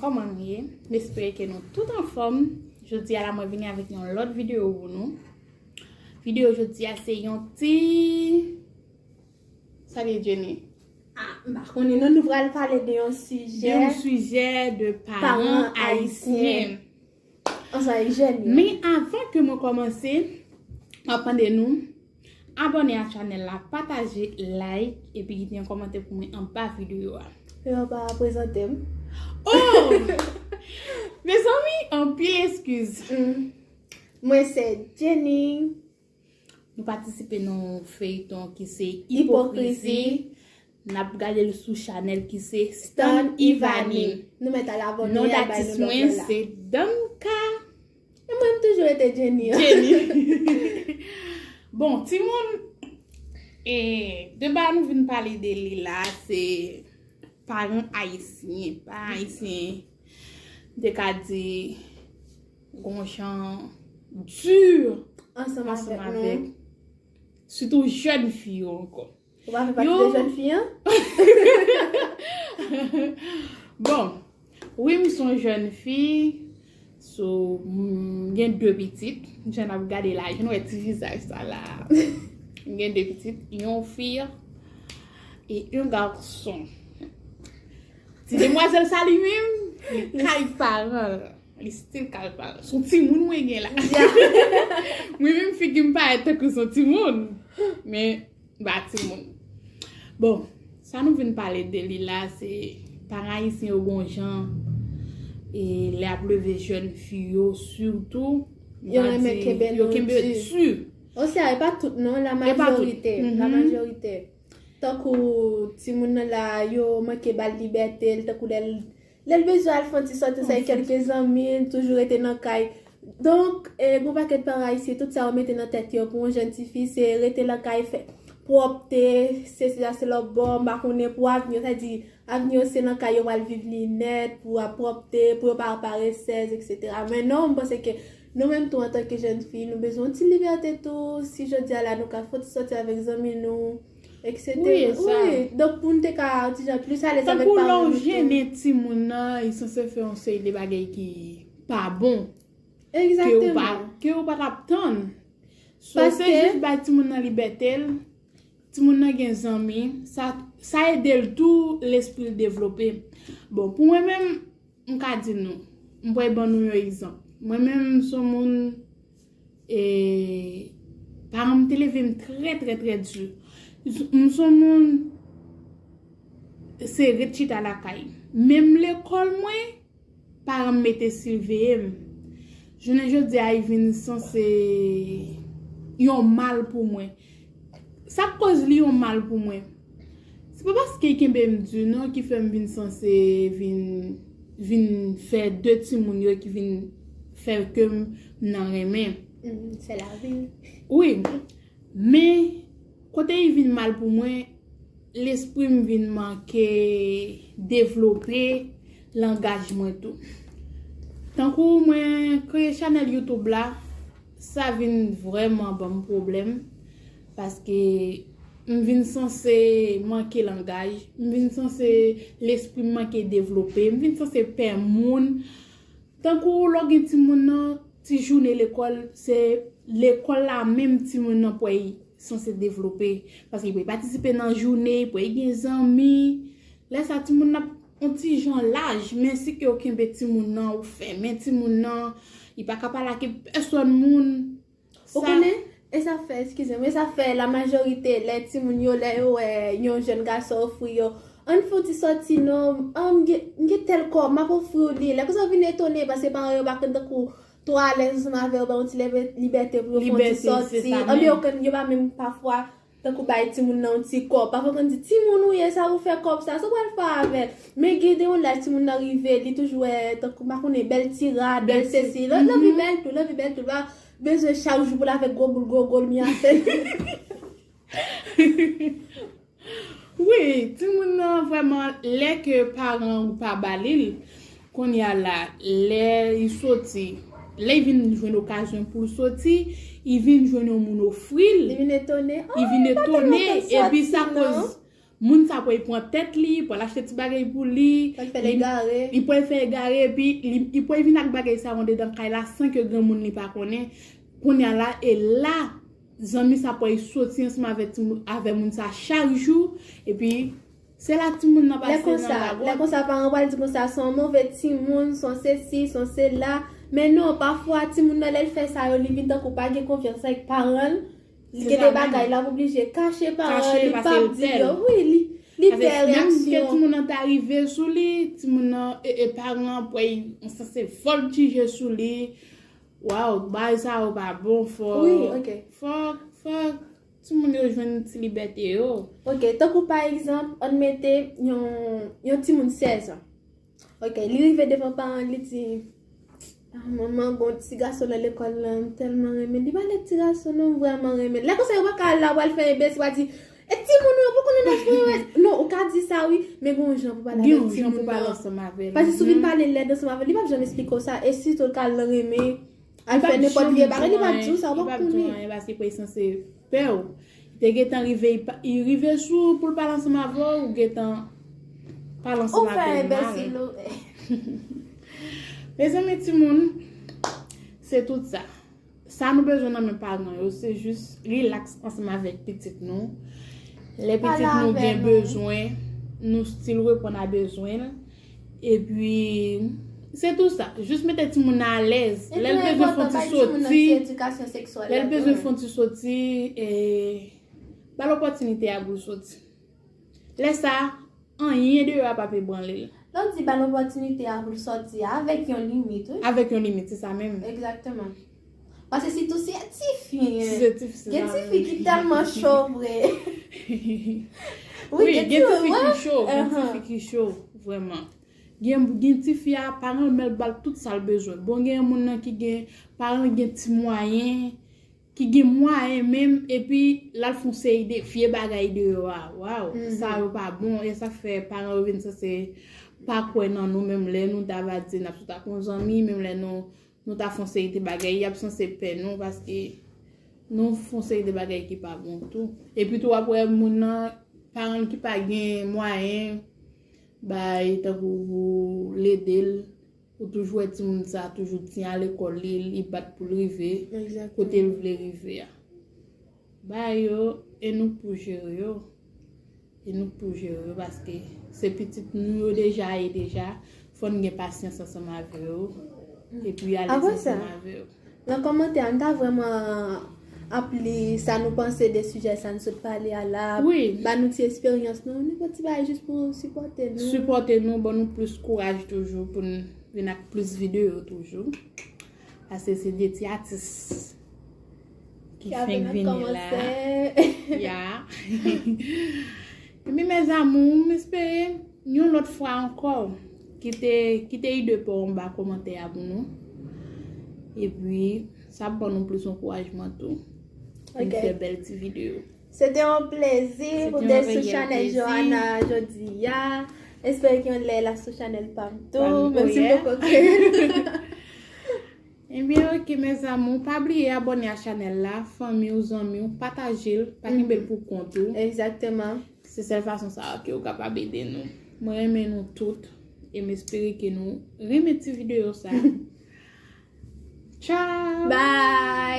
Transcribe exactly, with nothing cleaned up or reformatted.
Kòman nou ye? M espere ke nou tout anfòm. Jodi a la, mwen vini avèk yon lòt videyo pou nou. Videyo jodi a se yon ti, sa li ye, Jenny? Ah, m pa konnen non, nou pral pale de yon sijè. De yon sijè de paran ayisyen. Ansanm avèk Jenny. Men avan ke mwen kòmanse, m ap mande nou abòne a chanèl la, pataje, like, epi kite yon kòmantè pou mwen anba videyo a. Yo pa prezante m. Oh! Mezanmi, anpil eskiz. Mm. Mwen se Jenny. Nou patisipe nan yon feyton ki se Ipokrizi. Ipokrizi. N ap gade l sou chanèl ki se Stan Ivani. Nou mèt al abòne. Non datis mwen se Danka. E mwen, m toujou rete Jenny an. Jenny. Bon, timoun, e, deba nou vin pale de li la, se paran ayisyen. Paran ayisyen, m te ka di, gon jan di ansanm avèk, sitou jèn fi yo ankò. Ou pa fè pati de jèn fi an? Bon, wi, m se yon jèn fi. So, m gen de pitit. Jan n ap gade la, jan n wè ti vizaj sa la. M gen de pitit, yon fi e yon gason. Ti demwazèl sa li menm, li kay paran l. Li still kay paran l. Se yon timoun mwen gen la. Mwen menm figi m parèt tankou se yon timoun. Men m pa timoun. Bon, sa nou vin pale de li la, se paran ayisyen yo gon jan, e lè y ap leve jèn fi yo, sitou, yo renmen kenbe nou di. Oswa, e pa tout non, la majorite, la majorite. Tankou timoun nan la, yo manke ba l libète l, tankou lè l, lè l bezwen al fè yon ti sòti, sa e kèlke zanmi, l toujou rete nan kay. Donk, e, gon pakèt paran ayisyen, tout sa yo mete nan tèt yo pou yon jèn tifi, se rete nan kay, fè pwòpte, se, se, se lòt bò, m pa konnen pou avni yo, sa di, avni yo se nan kay yo pral viv li nèt, pou ap pwòpte, pou yo pa parèsèz, etsetera. Men non, m panse ke nou menm tou, antanke jèn fi, nou bezwen yon ti libète tou. Si jodi a la, nou ka fè yon ti sòti avèk zanmi nou, etsetera. Wi, e sa. Wi, donk pou n te ka yon ti jan plis alèz avèk paran nou tou. Tankou lè w jennen timoun nan, li sanse fè yon seri de bagay ki pa bon. Egzakteman. Ke ou pa, ke ou pa t ap tann. So, se jis bay timoun nan libète l, timoun nan gen zanmi, sa, sa ede l tou, lespri l devlope. Bon, pou mwen menm, m ka di nou, m pral ban nou yon egzanp. Mwen menm, m se yon moun, e, paran m te leve m trè, trè, trè di. M se yon moun, se ret chita lakay. Menm lekòl mwen, paran m mete siveye m. Jounen jodi a, li vin sanse yon mal pou mwen. Sa k koz li yon mal pou mwen? Se pa paske li kenbe m di non ki fè m vin sanse vin, vin fè de timoun yo ki vin fè ke m nan renmen. Mhm, se lavi. Wi. Men, kote li vin mal pou mwen, lespri m vin manke devlope langaj mwen tou. Tankou mwen kreye chanèl YouTube la, sa vin vrèman ban m pwoblèm, paske m vin sanse manke langaj, m vin sanse lespri m manke devlope, m vin sanse pè moun. Tankou lè w gen timoun nan, ti jounen lekòl, se lekòl la menm timoun nan pral sanse devlope. Paske li pral patisipe nan jounen, li pral gen zanmi. Lè sa, timoun nan ap yon ti jan laj, men si ke w kenbe timoun nan, ou fèmen timoun nan, li pa ka pale ak pèsòn moun. Ou konnen, e sa fè, eskize m, e sa fè la majorite, lè timoun yo, lè yo wè yon jèn gason ofri yo, ann fè yon ti sòti non, an, m gen, m gen tèl kòb, m ap ofri w li. Lè konsa yo vin etone, paske paran yo pa konn tankou twò alèz ansanm avè yo, ba yo yon ti leve-, libète pou yo fè yon ti sòti. Anben yo konn, yo pa menm pafwa tankou bay timoun nan yon ti kòb. Pafwa yo konn di, "Timoun ou ye, sa ou fè kòb sa, sa w pral fè avè l?" Men gen de yon laj timoun nan rive, li toujou wè, tankou, m pa konnen, bèl ti rad, bèl sesi. Lanvi bèl tou, lanvi bèl tou. Li pa bezwen chak jou pou l avèk gwo boul, gwo gòl, mi afè. Wi, timoun nan vrèman, lè ke paran ou pa ba li l, kounye a la, lè li soti, lè li vin jwenn okazyon pou l soti, li vin jwenn yon moun ofri l. Li vin etone. Li vin etone, epi sa koz Moun sa pral pran tèt li, pral achte ti bagay pou li. Pral fè l egare. Li pral fè egare, epi li, li pral vin ak bagay sa yo anndan kay la san ke granmoun li pa konnen. Kounye a la, e la, zanmi sa pral soti ansanm avè timoun, avè moun sa chak jou, epi se la timoun nan pase nan lagòt. Lè konsa, paran pral di konsa, se yon move timoun, se yon sesi, se yon sela. Men non, pafwa, timoun nan, lè l fè sa yo, li vin tankou pa gen konfyans avèk paran l. Li gen de bagay l ap oblije kache paran l, li p ap di l yo. Wi, li, li fè reyaksyon. Menm ke timoun nan ta rive sou li, timoun nan, e, e paran an pral sanse vòltije sou li. Waw, bagay sa yo pa bon, fò, fò, fò timoun yo jwenn ti libète yo. Ok, tankou pa egzanp, ann mete yon, yon timoun sèz an. Ok, li rive devan paran l, li di, "Ah, manman, gon ti gason nan lekòl la, m tèlman renmen l." Li pa lè ti gason non, m vrèman renmen l. Lè konsa, yo pa ka al la, pral fè enbesil, pral di, "E timoun ou, poko nan laj mwen?" Non, ou ka di sa, wi, men gon jan pou pale avèk timoun nan. Paske si w vin pale lèd ansanm avè l, li p ap janm esplike w sa. E si tou l ka al nan renmen, al fè nenpòt vye bagay, li p ap di w sa, w ap konnen. Paske pral sanse pè w. Li te gentan rive, li rive sou pou l pale ansanm avè w, ou gentan pale ansanm avè l mal. Mezanmi, timoun, se tout sa. Sa nou bezwen nan men paran yo, se jis rilaks ansanm avèk pitit nou. Lè pitit nou gen bezwen, nou still reponn a bezwen l. Epi, se tou sa. Jis mete timoun nan alèz. Lè l bezwen fè yon ti soti, lè l bezwen fè yon ti soti, e, ba l opòtinite a pou l soti. Lè sa, anyen deyò a p ap ebranle l. Lè w di ba l opòtinite a pou l soti a, avèk yon limit, wi. Avèk yon limit, se sa menm. Egzakteman. Paske sitou si se tifi, gen tifi ki tèlman cho vre. Wi, gen tifi ki cho, gen tifi ki cho, vrèman. Gen, gen tifi a, paran l mèt ba l tout sa l bezwen. Bon, gen moun nan ki gen, paran l gen ti mwayen, ki gen mwayen menm, epi l al fè yon seri de vye bagay deyò a. Waw, sa yo pa bon, e sa k fè paran yo vin sanse pa kwè nan nou, menm lè nou ta va di n ap sot ak yon zanmi, menm lè nou, nou ta fè yon seri de bagay, y ap sanse pè nou, paske nou fè yon seri de bagay ki pa bon tou. Epi tou, w ap wè moun nan, paran l ki pa gen mwayen, bay, tankou pou l ede l, ou toujou wè timoun sa toujou tyen a lekòl li, li bat pou l rive kote l vle rive a. Bay yo, e nou k pou jere yo. E nou k pou jere yo, paske se pitit nou yo deja ye deja. Fò n gen pasyans ansanm avè yo. Epi alèz ansanm avè yo. Nan kòmantè a, n ta vrèman ap li sa nou panse de sijè sa n sot pale a la. Wi. Ba nou ti esperyans nou, nenpòt ti bagay jis pou sipòte nou. Sipòte nou, ban nou plis kouraj toujou pou n vin ak plis videyo toujou. Paske se de ti atis ki fenk vini la. Ya. Epi, mes amours, m espere yon lòt fwa ankò, kite, kite ide pa w anba kòmantè a pou nou. Epi, sa ap ban nou plis ankourajman tou pou n fè bèl ti videyo. Se te yon plezi pou te sou chanèl Johanna jodi a. Espere ke yon lè l a sou chanèl pa m tou, menm si m poko kreye l. Ebyen, ok, mes amours, pa bliye abòne a chanèl la, fanmi w, zanmi w, pataje l, pa kenbe l pou kont ou. Egzakteman. Se sèl fason sa a ke ou kapab ede nou. Mwen renmen nou tout, e m espere ke nou renmen ti videyo sa a. Tchao! Bye!